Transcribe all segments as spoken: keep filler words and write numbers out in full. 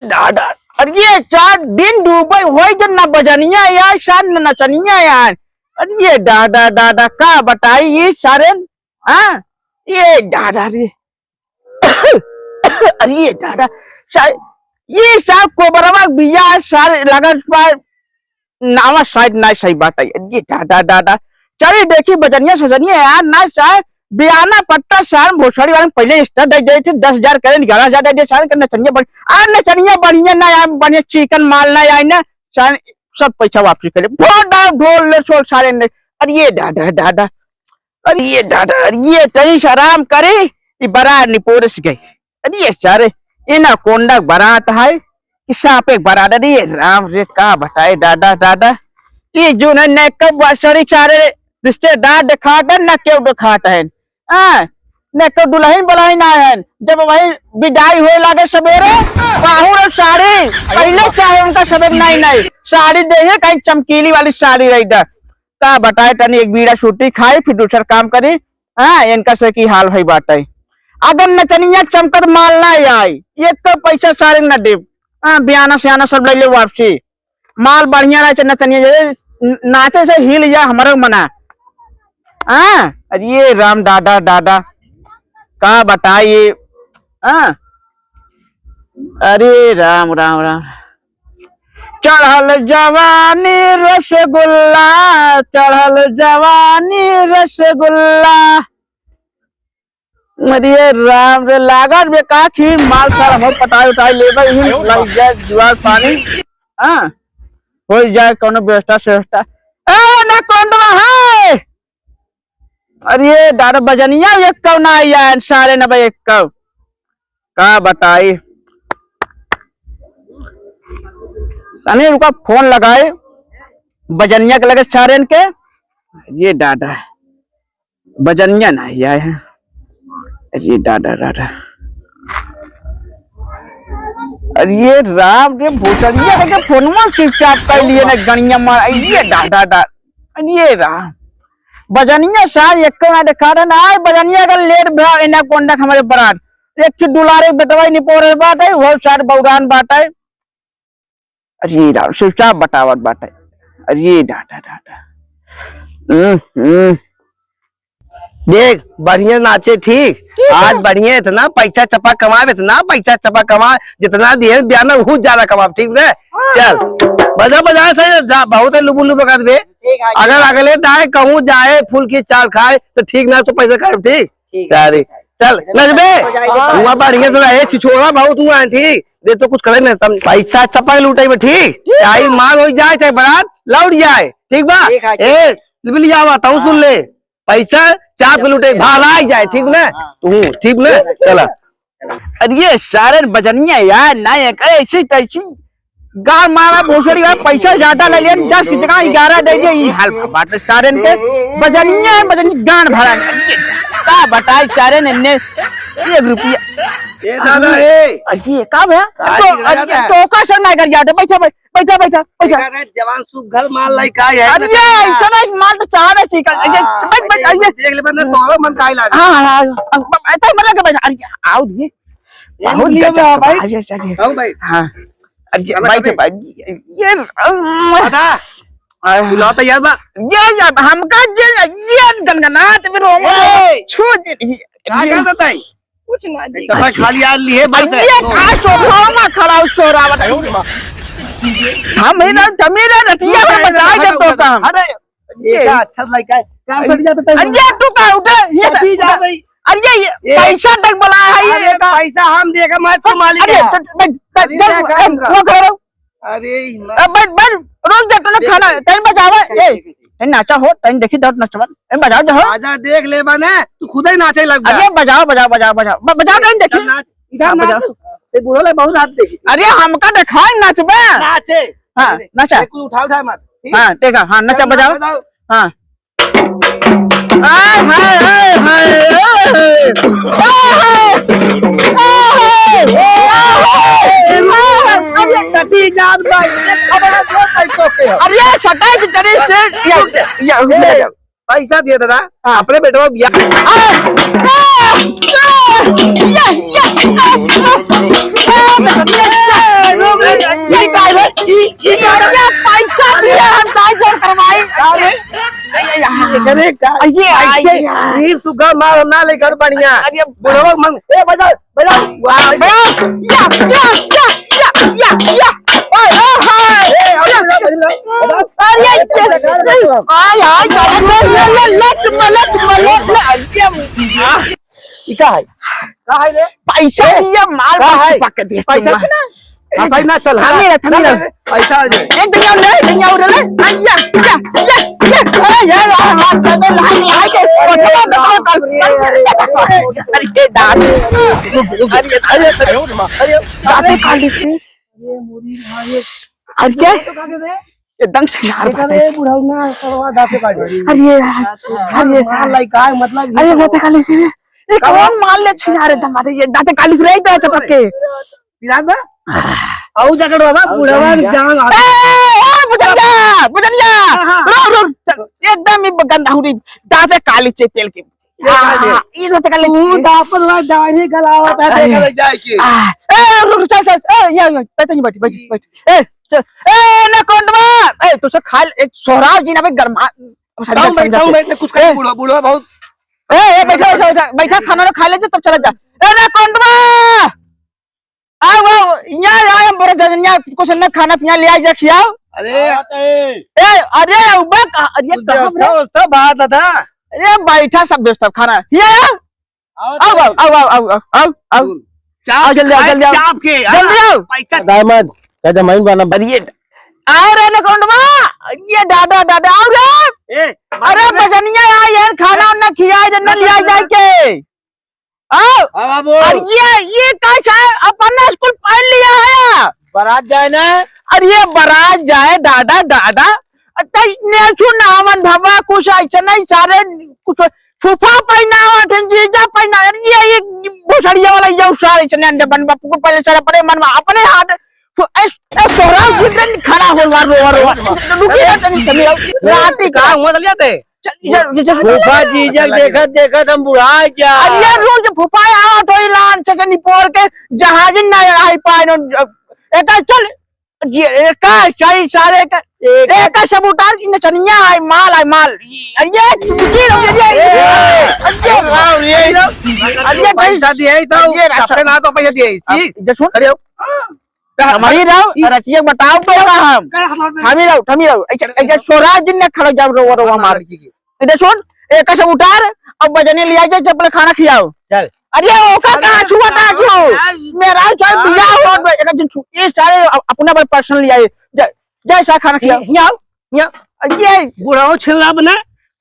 दादा, अरे ये चार दिन डूबे होई जो ना बजनिया यार, शान ना नचनिया यार। अरे ये दादा, दादा, का बताई ये सारे, हाँ? ये दादा रे। अरे ये दादा, सा-, ये सार कोबरवा बिया सार लगत बा, नावा शायद ना सही बात है। ये दादा, दादा, चली देखी बजनिया सजनिया यार, ना सार बियाना पट्टा सार भोसड़ी वाले पहले extra दे दे थे, दस हजार करें, ग्यारह हजार दे दे सार, के नचनिया बढ़-, आ नचनिया बढ़िया ना यार, बढ़िया चिकन माल ना आई ना सार, सब पैसा वापसी करे। फोड़ डाल ढोल ले सोल सारे ने। अरे ये दादा, दादा, अरे ये दादा, अरे ये तनी से आराम करे, ये बड़ा निपोरस गई। अरे ये सारे, ये ना कोंडा बारात है, कि सांपे के बारात। अरे ये राम रे, का बताए दादा, दादा, ये जो ना ने कब बसड़ी सारे रिश्तेदार दिखात है, ना केहू दिखात है। हाँ, ने केहू दुल्हन बुलाइन आए हैं, जब वही विदाई होए लागे सवेरे, पाहुन और साड़ी पहले चाहे उनका सवेरे नहीं, नहीं, साड़ी दे है, कहीं चमकीली वाली साड़ी रही दा। का बताए, तनी एक बीड़ा सूटी खाई, फिर दूसर काम करी। हाँ, इनका से की हाल भई बाटे। अगर नचनिया चमकत माल ना आई, एक तो पैसा सारे न देब। हाँ, बियाना सियाना सब ले ले वापसी। माल बढ़िया रहे, नचनिया जे न-, नाचे से हिल जा हमरो मना। हाँ, अरे ये राम दादा, दादा, का बताई। हाँ, अरे राम, राम, राम। चढ़ल जवानी रसगुल्ला, चढ़ल जवानी रसगुल्ला। अरे राम रे, लागत बे का खी माल सार हम पटाई उठाई लेबे, ही लग जाए जुआर पानी। हाँ, हो जाए कोनो व्यवस्था से व्यवस्था। ए, ना कौन बा है? अरे दादा, बजनिया एक कौ ना आया है, सारे न बा एक कौ। का बताई? तनी रुका, फोन लगाए बजनिया के लगे सारेन के। ये दादा, बजनिया ना आया है। अरे दादा, दादा। अरे ये राम रे, भोसड़िया है के फोनवा स्विच ऑफ कर लिए ना, गणिया मार। अरे ये दादा, दादा। अरे ये राम। बजनिया सार एक ना देखा रहे ना, आए बजनिया का लेट भा एना कोंडा हमारे बरात। एक ठो दुलारे बेटवा निपोरे बात है, वो सार बौरान बात है। अरे राम, चुपचाप बतावत बाटे। अरे डाटा, डाटा। हम्म, हम्म। देख, बढ़िया नाचे, ठीक? ठीक है। आज बढ़िया इतना पैसा चपा कमाब, इतना पैसा चपा कमाब, जितना दिहे बियाना, बहुत ज्यादा कमाब, ठीक ना? हाँ। चल, बजा, बजा सही, जा, बहुत है लुबु लुबु कर बे। ठीक है, अगर ठीक है। अगले दाए कहूँ जाए, फूल की चाल खाए, तो ठीक ना, तो पैसा खाए, ठीक? ठीक है, सारी। ठीक है। चल, नचबे। हो जाएगी। हुआ बढ़िया से रहे, छिछोरा बहुत हुआ है, ठीक? दे तो कुछ करे ना, सम-, पैसा चपक लूटे बे, ठीक? ठीक है। आई मार हो जाए, चाहे बारात लौट जाए, ठीक बा? ठीक है, ठीक है। ए, बिल जावा, तू सुन ले। पैसा चाप के लूटे, भाग आई जाए, ठीक ना? हाँ। तू, ठीक ना? चला। अरे ये सारे बजनिया यार, ना ये करे ऐसी तैसी। गार मारा भोसड़ी बा, पैसा ज्यादा ले लिया, दस की जगह ग्यारह दे दिया, ई हाल बा बात सारेन के। बजनिया है, बजनी गान भरा। का बताई सारेन ने एक रुपया। ए दादा, ए। अरे, का भया? का तो, जी, अरे, दादा? तो का सर ना कर जाते, बैठा, बैठ-, बैठा, बैठा, बैठा। देखा ना, जवान सुघर माल लाई का है, अरे, ना ये देखा? ऐसा ना, माल तो चाह रहा है, चिकन। अरे, हाँ, बैठ, बैठ, ये अरे। देख ले, बंदा, तोहरा मन काहे लागे? हाँ, हाँ, हाँ, हाँ, ब-, ऐसा ही मतलब के बैठा। अरे, आओ, ये, ये बहुत लिए गजब बा, का भाई। बा। अरे, अरे, अरे। आओ, भाई। हाँ। अरे, खाना बैठ, खाबे? बैठ, ये, ये, दादा, आ, बुलाओ तो यार बा। ये, ये, हमका ये, ये गनगनात भी रोमा ए! छू दे। का ये, करता ताई? कुछ ना जी। चपा खाली यार लिए बस अरे है। ये का शोभा में खड़ा हो, शोरावत है। हम ही ना, जमीन है, रतिया में बचाए के तो काम। अरे, ये ये। का अच्छा लड़का है। काम कर जाता है। अरे ये तू का उठे, ये अभी जा भाई। अरे ये, ये ये। पैसा तक बोला है, ये अरे का। पैसा हम देगा, मैं तो मालिक अरे, है। तो, तो, तो, अरे, चल, क्या ए, करूँगा? वो करो। अरे, हिम्मत। ए, बैठ, बैठ, रुक जा, तूने देख, खाना, देख, टाइम बचावा। देख, ए, देख, देख। ए, नाचा हो, टाइम देखी, दौड़ नचवा। ए, बजाओ, जाओ। आजा, देख ले बने, तू खुद ही नाचे लग जा। अरे, बजाओ, बजाओ, बजाओ, बजाओ। ब-, बजाओ, टाइम देखी। चल, नाच। इधर हाँ, नाच बजाओ। तू। ये बूढ़ा ले बहुत हाथ देखी। अरे, हमका देखाई नाचबे। नाचे। हाँ, अरे, नचा। ये कुछ उठा, उठा मत, ठीक? हाँ, देखा, हाँ, नचा, चल, बजाओ। बजाओ। हाँ। आय, हाय, हाय, हाय, हाय। अरे, कटी जान भाई, ये खबर है, जो पैसों के हो। अरे, सटाई की चली से, या, या, या, ए, या। पैसा दिया दादा, हाँ। अपने बेटवा बियाह। आ! आ! आ! ये, ये, आ! आ! ये का है? ई, ई का है? पैसा दिया, हम दाई जोड़ करवाई। अरे, अरे, का? ये, पैसे, ये, ये सुगा मार ना ले घर बढ़िया। अरे, बुढ़वा मन, ए, बजा। बजाओ। वाह, बजाओ। या, या, या, या, या, या। ओए, ओए, हाय। ए, अरे, अरे, अरे, अरे, अरे, अरे, अरे, अरे, अरे, अरे, आय, आय, अरे, अरे, ले, ले, ले, ले, ले, ले, ले, अरे, ई का है? का है रे? पैसा ए, दिया, माल का है? पक्का दे, पैसा चुम्मा। ना? हंसाई ना, चल, हाँ। थमी रह, थमी रह। पैसा है रे। एक दिन और ले, एक दिन और ले। आ, या, या, या, या। अरे, यार, आ, हाथ दे दे, लाई, लाई दे। बचवा, बचवा, कल, कल। अरे, ये दादा। अरे, अरे, अरे, अरे, दादा, काली से। अरे, मुरी भाई। अरे, क्या? तो का के दे? एकदम छिनार अरे, बाटे। अरे, बुढ़ऊ ना, करवा दाते काट। अरे यार, अरे, अरे, साला। लाई का है, मतलब, अरे, दाते काली से। ये कौन माल ले छिनार है तुम्हारे? ये दाते काली से रही तो चपक के। पिला बा? आऊ जकड़ बाबा, बुढ़वा जान आ। ए, ए, बुझनिया, बुझनिया। हाँ, हाँ। रो, रो, चल, एकदम ही गंदा हुरी, दाते काली चे तेल की। ये काली। हाँ, ये दाते काली। तू दापन ला दाढ़ी गलावा, दाते काली जाए के। आ, ए, रो, रो, चल, चल, ए, ये, ये, बैठ, बैठ, बैठ, बैठ। ए, चल, ए, ना कोंडवा, ए, तू से खा ले, ए, सोहराव जी ना बे गरमा, हम समझा, बैठ, समझा हम के। बैठ, कुछ ए। कर, बुढ़वा, बुढ़वा बहुत। ए, ए, बैठा, बैठा, बैठा, बैठा, खाना ना खा ले, तब चला जा। ए, ना कोंडवा। आओ, आओ, यहाँ आए, हम बड़ा जजनिया, कुछ न खाना पीना ले आई जा, खियाओ। अरे, ए, अरे, उबा का, अरे, कुछ कहाँ व्यवस्था, रे? व्यवस्था बा, दादा। अरे, बैठा, सब व्यवस्था, खाना। ये आओ। आओ, आओ, आओ, आओ, आओ, आओ, आओ, आओ। चाप आओ, जल्दी आओ, खाए, जल्दी आओ। चाप के, जल्दी हाँ, आओ। पैसा। दामाद, का जमाइन बना। अरे, ये, आओ रे, नकोंडवा, ये दादा, दादा, आओ रे। ए, अरे, अरे। बजनिया आई है, खाना उन्ना खियाए, जन्ना लिया जाए के। आओ। हाँ, बाबू। और ये, ये का है? अपन ना स्कूल पहन लिया है। बारात जाए ना। और ये बारात जाए, दादा, दादा। अच्छा, नेछू नावन भवा, कुछ ऐसे नहीं, सारे कुछ फूफा पहनावत हैं, जीजा पहना, अरे ये, ये भोसड़िया वाला, ये सारे चने अंडे बन बापू को पहले सारे अपने मन में, अपने हाथ, तो ऐस-, ऐस सोहराव जिस दिन खड़ा होगा, रोवा, रोवा। रुकिए ना, तनी, तनी, रात ही का का हुआ, चलिए थे। चल, ये, ये, ये, फूफा जी, जब देखत, देखत हम बुढ़ा जा। अरे, ये रोज फूफा आवत होई लान से, से निपोर के जहाज ना आई पाए न। एका चल, ये, एका सही सारे का, एक एका सब उतार की नचनिया आई, माल आई, माल। अरे, ये चुटकी रहो, ये, ये, ए, अरे, ये, अरे, ये, अरे, ये पैसा दिए ही तो, अरे, ये चपले ना तो पैसा दिए ही, अब, ठीक? ये सुन। अरे, हमारी रहो, ई रचिया बताओ तो का हम। का हाथ में? हमी रहो, हमी रहो। ऐसे, ऐसे सोरा दिन ने खड़ा जाओ, रोवा, रोवा मार। लड़की की। इधर सुन, एक से उतार, अब बजने लिया जाए, चपले खाना खियाओ। चल। अरे, ओका अरे, का छुआ था क्यों? यार, मेरा चल यार। बिया हो, एक दिन छु-, ये सारे अप-, अपना पर पर्सनल लिया है। जा, जा, सा खाना खियाओ। ये, ये आओ, ये आओ। अरे, बुढ़ाओ छिलरा बना।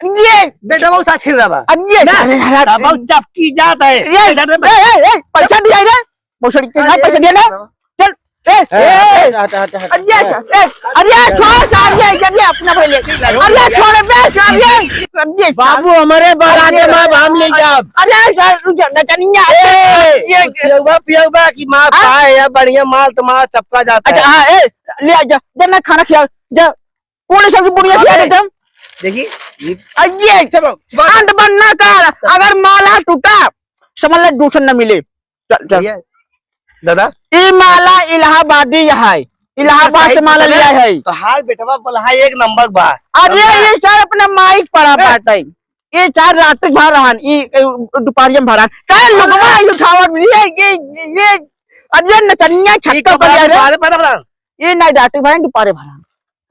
ये। बेटा, वो सा छिलरा बा। अरे, ना, अरे, अरे, तब वो चपकी जात है। ये, इधर से ए, ए, ए, पैसा दिया रे। भोसड़ी के, अरे, ना पैसा दिया ना? चल, ए, ए, ए, हट, हट, हट, हट। अरे, ए, अरे, छोड़, छोड़, ये, ये, ये अपना भाई ले। अरे, छोड़, बे, छोड़, ये, अरे, बाबू, हमारे बारात अरे, में अब हम ले जाब। अरे, सर, रुक जा, नचनिया। ए, ये, पियउबा, पियउबा की माँ हाँ? का है यार, बढ़िया माल तुम्हारा चपका जाता है। अच्छा, हाँ, ए, ले आ, जा, जा, ना खाना खिया, जा, पूरी सब्जी पूरी खिया अबे, देता हूँ। देखी, ये अरे, चलो, चलो। अंत बनना कर, चलो। अगर माला टूटा, समझ ले, दूसर न मिले। चल, चल। भैया, दादा। ई माला इलाहाबादी है। इलाहाबाद सही से माला पूछले। लिया है। तो हाल बेटवा बोला, हाँ, एक नंबर बा। अरे, दादा। ये सर अपना माइक पड़ा ए। बाटे। ये सर रात भर रहन, ई, ए, दोपहरिया में भरन। कल लोगवा ई उठावत, ये, ये, ये, ये, अब ये नचनिया ई छक्का कपड़ा पर यार। दोपहर में पहना बना। ये नहीं रात भर, दोपहरे भरन।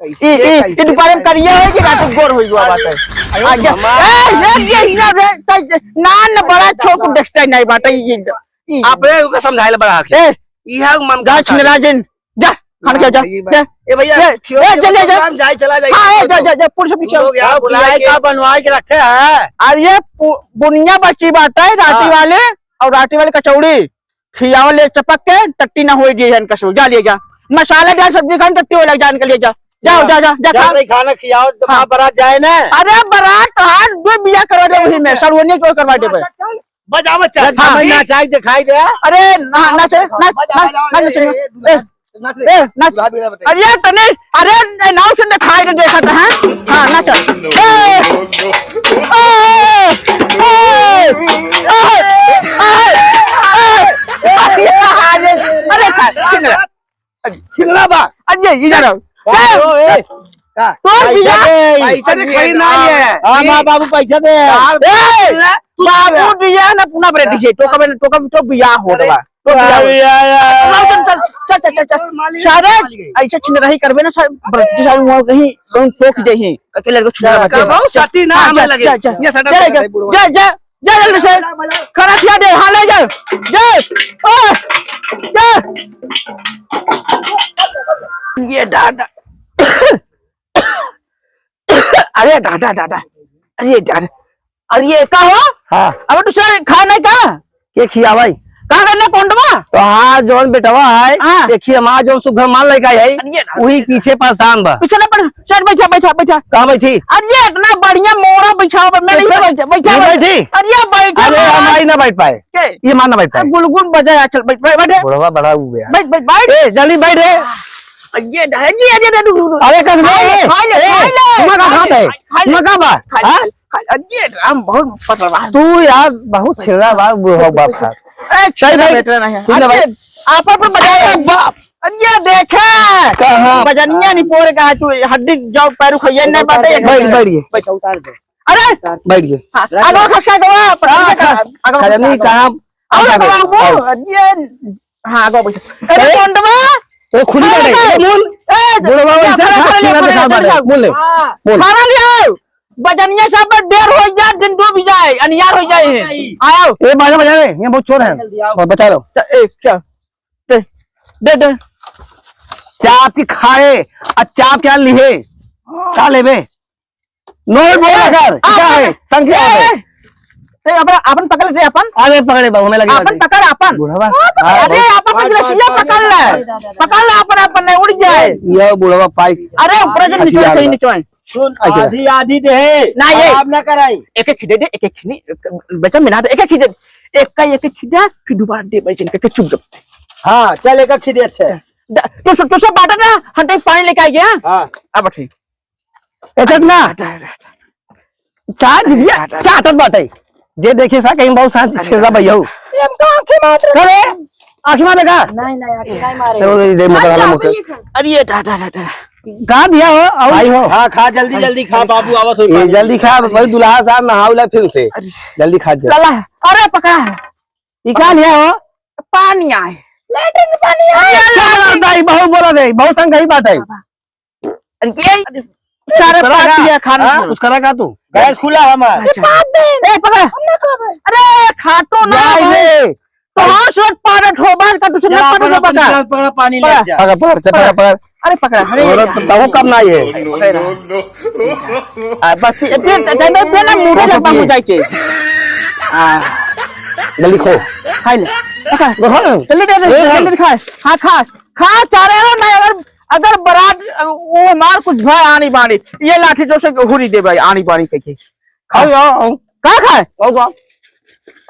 कैसे, ए, ए, कैसे, ए, दोपहर में कैसे? करिया होई कि रात में गोर होई हुआ बाटे। अरे, आ, ये, मामा। ए, ये, ये, ये, ये, ये, ना, ना, बड़ा छोट देखते नहीं बाटे, ये, ये। आप रे, ओका समझाए ला बड़ा आके। ए, इहा मन का गाछ में राजन, जा, खाना खा, जा, ये जा। ए भैया, ए, खियो ए, के जा, जा, जा। काम जाए, चला जाए। हाँ, ए, जा, जा, जा, पुलिस पीछे। लोग यहाँ बुलाए के का बनवाए के रखे हैं। अरे, ये पु-, बुनिया बची बाटे, राती हाँ। वाले और राती वाले कचौड़ी। खियावल ले चपक के, टट्टी ना होई दिए हन कसो। जा लिए जा। मसालेदार सब्जी खान, टट्टी वाला जान के लिए जाओ। जाओ, जाओ, जाओ, जा, जा, खा। नहीं खाना खियाओ, तो हाँ। बारात जाए ना। अरे, बारात तो हाथ दो बिया करवा दे वही में, सड़वनिया को करवा दे भाई। बजाओ, चल, हाँ, भाई, ठीक। नाचाई दिखाई दे। अरे, ना, ना, चल, ना, मजा, ना, मजा, ना, ए, चल, ए, ए, ए, नाच रे। ए, नाच। दूल्हा बेरा बताइए। अरे, तने, अरे, ए, नाव से दिखाई दे, देखा था, हाँ? हाँ, नाच। ए, ए, ए, ए, ए, अरे, खा, खा, खा। छिलना बा। अरे, इधर आओ। बाबू, ए, का? तोर पैसा बिया। दे। पैसा दे, खरीद ना ये। हाँ, हाँ, बाबू, पैसा दे। यार, ए, तू बाबू ले। दिया ना, पुना बरे दीजिए। तो कबे, तो कबे, तो बिया हो अरे, गवा। तो बिया हो। अरे, यार, यार। चल, चल, चल, चल, चल, चल। मालिक, सारे, मालिक। ऐसे छिन रही करबे ना, सर, बरती सारे मुंह कहीं, कहीं ठोक दे ही। अकेले को छिन रही। कबो सती ना हाँ, हमें जा, लगे। जा, जा। ये सटा जा, पकड़ जा, है, बुढ़वा। जा, जा। जा जल्दी से। खाना खिया दे, हाँ, ले जा। जा। ओ, जा। ये दादा। अरे दादा, दादा। अरे दादा। अरे ये का हो? हाँ। अब तू सर खा नहीं का? के खियावाई? का करने कोंडवा? तो हाँ, जौन बेटवा है, हाँ। देखिए, हमार जौन सुघर माल लइका है, अरे ये दादा। वही पीछे परेशान बा। पीछे ना पड़, चल बैठा, बैठा, बैठा। कहाँ बैठी? अरे ये इतना बढ़िया मोरा बिछावा बा, मैं नहीं बैठा, बैठा, ये बैठा। बैठी? अरे ये बैठा अरे, बा। हम आई ना बैठ पाए। के? ये मार ना बैठ पाए। गुलगुल बजा, चल, बैठ, बैठ, बैठ। बुढ़वा बड़ा हो गया। बैठ, बैठ, बैठ। ए, जल्दी बैठ रे। अरे, अरे, अरे, अरे, रुक, रुक, रुक। अरे, कस खा ले, ए, खा ले, ए, खा ले। तुम्हारा खा खात है? ले, खा ले। तुम्हारा का बा? खा ले, हाँ? खा ले। अरे, राम, बहुत पतला बा। तू यार, बहुत छिलरा बा, बुढ़वा बाप साहब। ए, सही छिलरा भाई, बेटा नहीं है। सुन ले भाई। अरे, आप पर बजा। अरे, बाप। अरे, देखे। कहाँ? बजनिया नहीं पोर कहा तू, हड्डी जाओ, पैर उखैया नहीं बाटे। बैठ, बैठ ये। बैठ, उतार दे। अरे! बैठ गए। हाँ, आगो खसका गवा, पकड़ के हाँ, खा, खा, आगो खा, खसका नहीं, गवा। कहाँ? आगो खा, खा, खा, खा। ये, हाँ, आगो बैठ। अरे, अरे, कोंडवा! तो खुली अरे, बैठे, अरे, मुन। ए, बुढ़वा ये वैसे खा, खा, खा, खा, खा, खा, खा, खा। मुन ले, हाँ। मुन। खाना ले आओ। बजनिया साहब, देर हो जाए, दिन डूब जाए, अनियार हो जाए। हाँ, भाई। आओ। ए, बाजा बजा रे, ये बहुत चोर है। जल्दी आओ। और बचा लो। च-, ए, क्या? दे, दे, दे। चाप के खाए, आ चाप क्या लिहे? का लेबे? नोट बोला कर, आ, क्या है? संख्या ए, है। ए, ए, अपन, अपन पकड़ ले, अपन। अरे पकड़े बाबू, हमें लगे अपन बाटे। पकड़, अपन। बुढ़वा। अरे, हाँ, अपन पकड़ ले, पकड़, पकड़ ले। पकड़ ले। पकड़ ले, अपन, अपन, नहीं उड़ जाए। ये बुढ़वा पाई। अरे, ऊपर से नीचे, हथियार सही लगा। नीचे। सुन, ऐसे आधी, आधी दे। ना, ये। खराब ना कराई। एक, एक खिदे दे, एक, एक खिदे। बच्चा, मिला दे, एक, एक खिदे। एक का, एक, एक खिदे, फिर दोबारा दे, बच्चे, के चुप, चुप। हाँ, चल, एक, एक खिदे, अच्छा। द-, तो सब, तो सब बांटा ना, हम तो पानी लेके आइए, हाँ? हाँ। अब ठीक। एतक ना। हटा, हटा, हटा। साँझ बिया, हटा, हटा। चाटत बाटे। जे देखे सा कहीं बहुत साँझ अरे, छेदा हटा। भैया। ये हमको आँखें मार रहे करे? हैं। आँखें मारे का? नहीं, नहीं, आँखें नहीं मारे। चलो, दे, दे, मोटा वाला मोटा। अरे, ये हटा, हटा, हटा। का दिया हो? और भाई हो। हाँ, खा, जल्दी, जल्दी खा, बाबू आवत हो ये पानी। जल्दी खा, भाई, दुल्हा साहब नहावला फिर से। अरे। जल्दी खा, जा। चला, अरे, पकड़ा। ई का लिया हो? पानी आए। लेटरिन के पानी आए। अरे, चल, दाई, बहुत बोला दे, बहुत संग गई बात है। अरे, ये सारे उसका पानी का? है खाना हाँ? में। उसका का तू? गैस खुला हमार। अच्छा। बात दे। ए, पकड़। हम ना खाबे। अरे, खाटो ना जाए भाई। ले। तो हाँ, शॉट पाड़े ठो बार का तुझे जा, ना पकड़ पकड़, पकड़। पकड़, पकड़, पानी ले पकड़। जा। पकड़, पकड़, चल, पकड़, पकड़। अरे, पकड़, अरे, और यार। तो तहु कम ना ये। पकड़। आ, बस, ये फिर, चाहे मैं फिर ना मुंह ओके, लग बाबू ओके। जाए के। आ। जल्दी खो। खाई ले। पकड़। देखो ना। जल्दी दे दे, ए, जल्दी खा। हाँ, खा। खा, चारे ना, नहीं, अगर अगर बरात, वो हमार कुछ भय आनी बानी, ये लाठी जो से हुरी दे भाई, आनी बानी कह के। खाओ, आओ, आओ। का खाए? आओ, आओ।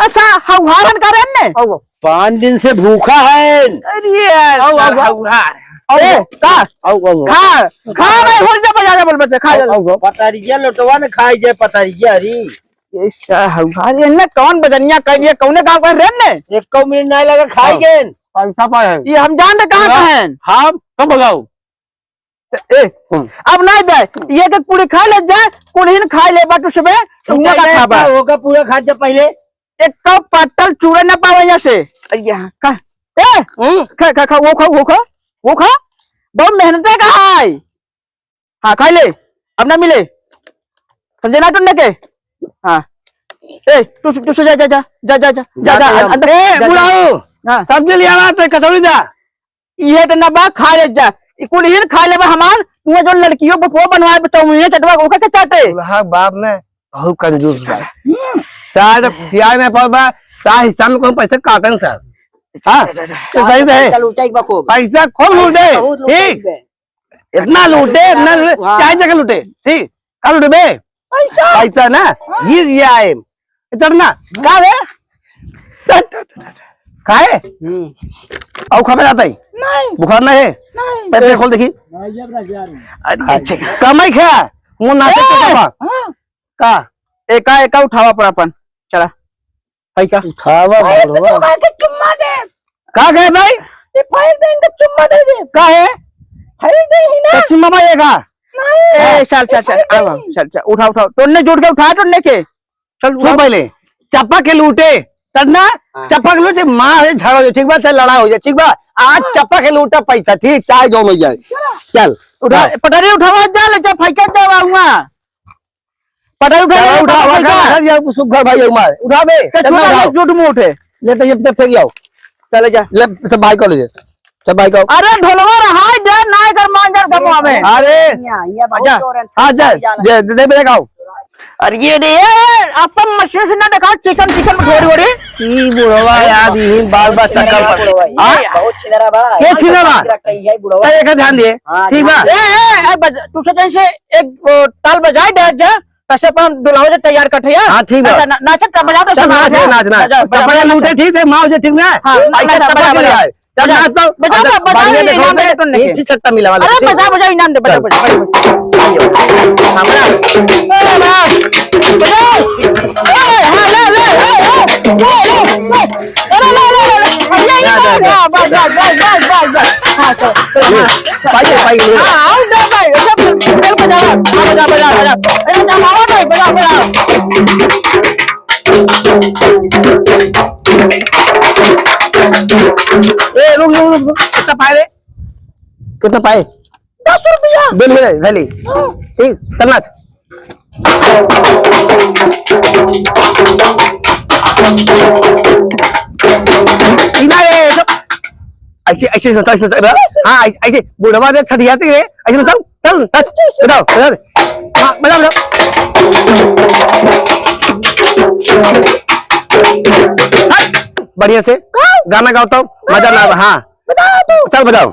अच्छा, हौहारन का रहन ने? आओ, आओ। पाँच दिन से भूखा है। अरे यार, आओ, आओ, आओ। हौहार। आओ, ए, आओ। का? आओ, आओ, आओ। खा, खा भाई, हो जा, बजा जा, बोल, बच्चा, खा आओ, जा। आओ, आओ। पतरिया लोटवा ने खाई जाए, पतरिया री। ये सा हौहार, ये ने कौन बजनिया कह दिया, कौने गाँव का रहन ने? एको मिनट नहीं लगा, खाई आओ। गए। पैसा पाए हैं। ये हम जान दे कहाँ का हैं। हम कब भगाओ? ए, हम्म। अब नहीं बे, ये के पूरी खा ले जा, कुल ही न खा ले, बाटू सुबे, तू हुआ का नहीं, खाबा। नहीं, होगा पूरा खा जा पहले। एक कप पत्तल चूड़ा न पावे यहाँ से। अरे यहाँ का? ए, हम्म। खा, खा, खा, वो खा, वो खा, वो खा। बहुत मेहनत है का है। हाँ, खा ले, अब ना मिले। समझे ना तुमने के? हाँ। ए, तू, तू, तू जा, जा, जा, जा, जा, जा, जा, जा, जा, अंदर, ए, जा, जा। बुढ़ाऊ, हाँ। सब्जी ले आवा, तो कचौड़ी दा। इहे त ना बा, खा ले जा। ई कुल हीन खा लेबा हमार, तू जो लड़कियों बपुआ बनवाए बचाऊ, इहे चटवा ओकर के चाटे। दुल्हा बाप ने बहुत कंजूस बा। हम्म। शायद प्यार में पाओ बा, चाहे हिस्सा में कोई पैसे काटन साहब। हाँ? तो सही से। पैसा लूटे एक बार खूब। पैसा खूब लूटे। बहुत लूटे ठीक। एक बार। इतना लूटे, इतना लूटे, हाँ। चाहे जगह लूटे। ठीक। का लूटे बे? पैसा। पैसा ना? हाँ। ये, ये आए। चढ़ना। का रे? काहे? हम्म। अउ खबर आता है? नहीं। बुखार नहीं है? नहीं। पेट खोल देखी। अरे, अच्छा। कमाई खा। मुँह नाचे ए! तो बाबा। हाँ। का? एका, एका उठावा पर अपन। चला। भाई का? उठावा ए, बुढ़वा। तो के चुम्मा दे। का कहे भाई? ये फाइल दे, इनका चुम्मा दे दे। का है? फाइल दे ही ना। तो चुम्मा भाई है का? नहीं। ए, चल, चल, चल, ये फाइल आओ, दे। चल, चल, उठाओ, उठाओ। तोड़ने जुट के उठा, तोड़ने के। चल, सुन उठाओ। पहले, चप्पा के लूटे, तब ना, हाँ। चप्पा के लूटे, माँ है, झगड़ा हो जाए, ठीक बा, चाहे लड़ाई हो जाए, ठीक बा? आज हाँ। चप्पा के लूटा पैसा, ठीक, चाहे जौन हो जाए। चलो। चल, उठा, हाँ। पटरी उठावा, जा, ले जा, फेंके जा, वहाँ। पटरी उठा, चलो, ले, उठा, पटरी उठा, उठा। उठा, उठा, सुग्घर भाई, उमार, उठा बे, के चल ना, छुआ ले, उठाओ। झूठ मूठ है। ले तो ये तो फेंक जाओ। चले जा। ले, सब भाई को ले जा। सब भाई को। अरे, ढोलवा रहा है, जा, ना एकर मान जान कमवा में। अरे। यहाँ, यहाँ बहुत अच्छा। जोर है, हाँ, जा, जा, जा, दे, दे, दे, गाओ। अरे ये रे, ए, ए, अपन मशीन से ना देखा, चिकन, चिकन में थोड़ी, थोड़ी। ई बुढ़वा यार, यही बाल बाल चक्कर पर। बुढ़वा, ये हाँ? बहुत छिनरा बा। के यहाँ छिनरा बा? तो रखा ही है बुढ़वा। तो एकर ध्यान दे। हाँ, ठीक बा? ध्यान दे। ए, ए, ए, बज-, तू से कहीं से एक, ओ, ताल बजाए दे जा, कैसे अपन दुल्हा जे तैयार कर ठैया। हाँ, ठीक बा। अच्छा, ना-, नाचत का बजा दो, चल, सुना नाच, दे। नाच, नाच। बजा, बजा, चप्पल बजा, लूटे, बजा। ठीक है, माँ जे ठीक ना? हाँ, ऐसा बजा, चप्पल बजा, के ले बजा। आए। चल, बजा। नाच तो। बजा, अच्छा, बजा, बजा, बढ़िया ये देखो, इनाम दे, ये तो नहीं। एक ही सट्टा मिला वाला, अरे, ठीक? बजा, बजा, इनाम दे, बजा, चल। बजा, बजा। हाँ, बजा। ए, बा। बजा। बजा। ए, हाँ, ले, ले, ले, ले, ले, ले, ले। अरे, ले, ले, ले, ले। अब ये, ये, जा, जा, जा। बस, बस, बस, बस, बस, बस। हाँ, चलो, चलो, ये, हाँ। पाइए, पाइए, ले। हाँ, आओ, दे भाई, ये सब खेल बजा, हाँ, बजा, बजा, बजा। अरे, जमावा नहीं, बजा, बजा। ए, रुक, रुक, रुक, रुक। कितना पाए रे? कितना पाए? दस रुपया। बिल है, धली। हाँ। ठीक, चल नाच। इधर ए, सब। ऐसे, ऐसे नचा, ऐसे नचा, हाँ, ऐसे, ऐसे, बुढ़वा दे छठियाती है, ऐसे नचाओ, चल, नाच, बजाओ, बजाओ दे। हाँ, बजाओ, बजाओ। हाँ, बढ़िया से, गाना गाओ तो, मजा ना, हाँ। बजाओ तू। चल बजाओ।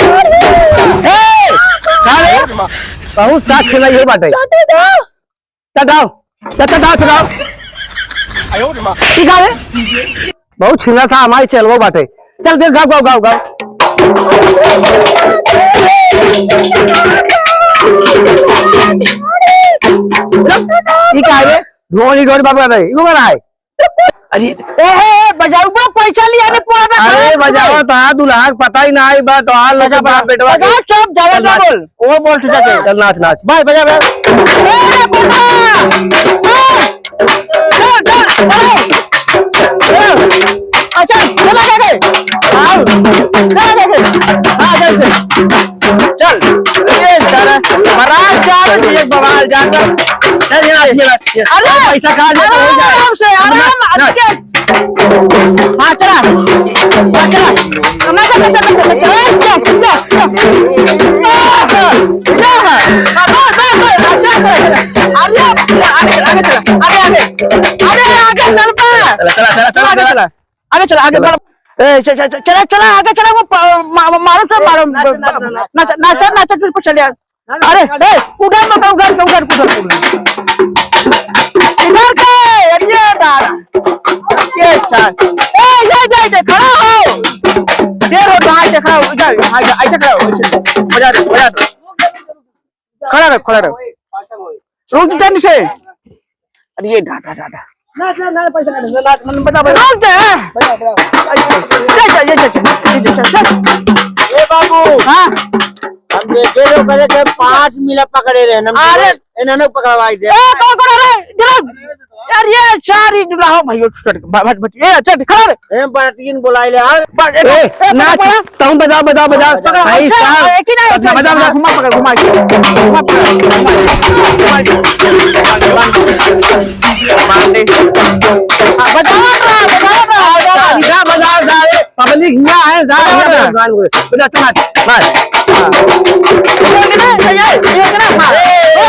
ए, का रे? बहुत साथ खेला ये बाटे। चटे दो। चटाओ, चटाओ, चटाओ। ई का रे? बहुत छिना सा हमारी चलवो बाटे। चल दे, गाओ, गाओ, गाओ, गाओ। ई का रे? ढोली, ढोली बाप का दे, इको बना है। अरे, ए, ए, ए, बजाऊ बा, पैसा लिया ने पूरा ना अरे, खराब बजाओ भाई। तो हाँ, दुल्हा के पता ही ना आई बा, तो हाँ, लोग बजा, बा, बजा, बेटवा बजा, के। चुप, ज्यादा चल ना नाच। बोल। वो बोल, ठीक है। चल नाच, नाच। भाई, बजा, बजा। ए, बजा। ए, चल, चल, चलो। चलो। अच्छा, चला गया के? आओ। चला गया के? हाँ, जल्दी से। चल, ये साला, बारात जा रही है, बवाल जा रहा। चल, ये नाच, ये नाच, ये। अरे, पैसा कहाँ ले? आराम, आराम से, आराम, नाच, नाच। अच्छे। हाँ, चला। हाँ, चला। मैं चल, मैं चल, मैं चल, मैं चल। ए, चल, चल, चल। ए, चल। बस, बस, बस, बस, आगे, आगे, आगे, आगे चला, आगे, आगे। अरे, आगे चल बा। चला, चला, चला, चला, आगे चला। चला। आगे चला, आगे चला, आगे चला। ए, च-, च-, च-, चला, चला, आगे चला, वो प-, मा-, मा-, मारो से मारो। नाच, नाच, नाच, नाच। नाचा, नाचा, नाचा, चुप चल यार। नाच, अरे, नाच। ए, उधर मत, उधर, उधर, उधर, उधर। इधर के, अरे दादा। ये साथ। ए, ये, ये, ये, खड़ा हो। ये रो, वहाँ से खड़ा हो, इधर, हाँ, इधर, ऐसे खड़ा हो, ऐसे। बजा दो, बजा दो। खड़ा रहो, खड़ा रहो। रुक जा नीचे। अरे ये डा, डा, डा, डा। नाच, नाच, नाच, पैसा काट, नाच, मन बजा, बजा। रुक जा। बजा, बजा। अरे, ये जा, ये जा, ये जा, ये जा, चल। ए बाबू। हाँ। हम देखे जो करे के पाँच मिला पकड़े रहे, हम अरे। इन्होंने पकड़वाई दे। ए, कौन, कौन, अरे, जरा। यार, ये चार ही जुड़ा हो भाई, वो छोड़, भट, भट, भट, ये चल, खड़ा रहे। ए, बरातियन बुलाई ले, हाँ। बस, एक, ए, एक, नाच, एक, तुम बजाओ, बजाओ, बजाओ। बजाओ, भाई अच्छा, साहब, एक ही ना, एक बजा, बजा। घुमा, पकड़, घुमा, घुमा, पकड़, घुमा, घुमा, घुमा, घुमा, घुमा, घुमा, हाँ, बजाओ ना, बजाओ ना, बजाओ ना। सीधा बजाओ, सारे, पब्लिक हियाँ है, सारे बजाओ हियाँ ना। बजाओ, बजाओ, नाच, बस। हाँ। ये कितना है? ये, ये कितना है? हाँ। ए, ए,